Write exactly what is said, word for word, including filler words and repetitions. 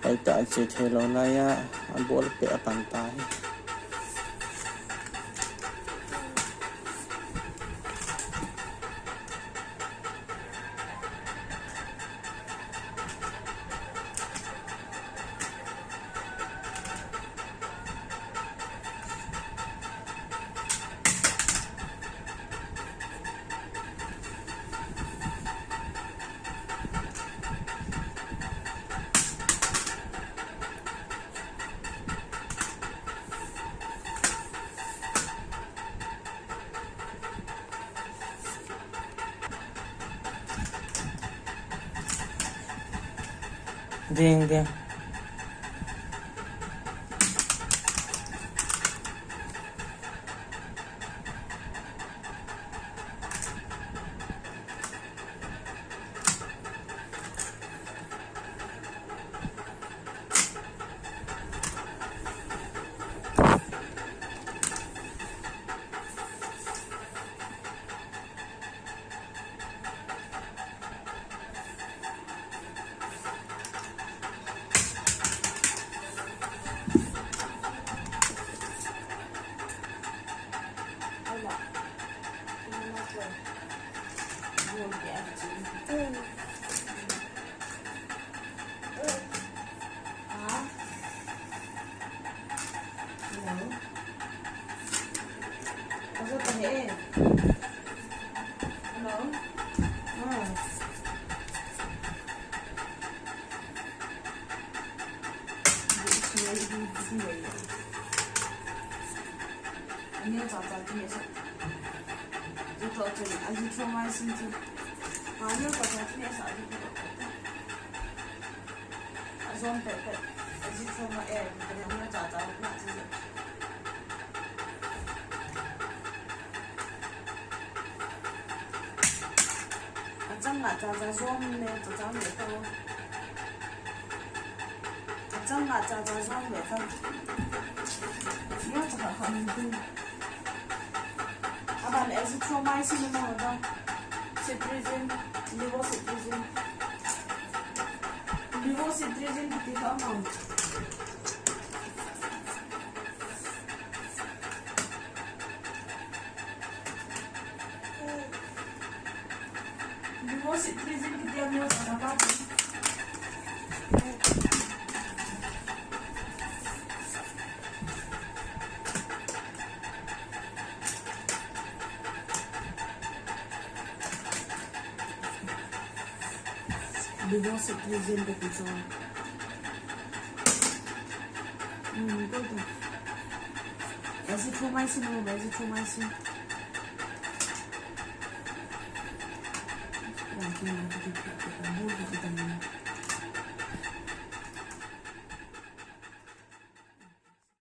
Hoitah a che thei lou lai a, abol peh a pan tai. Ding, ding. Hello. Hello. Ah. Ani cha cha ti ne sa. Azithromycin chu. Ani cha cha ti ne sa. Azom pet pet. Azithromycin, eh, ani cha cha na ti. Achang nga cha cha zom ne, cha cha ne to. Achang nga cha cha zom ne to. Ni cha cha ha ni tu. Aban azithromycin ni mo da. Cetirizine, levocetirizine. Levocetirizine kiti kha mo. Levocetirizine kiti a mi o sana pa. Levocetirizine kiti chu. Hmm, go to. Azithromycin, no, azithromycin. Azithromycin.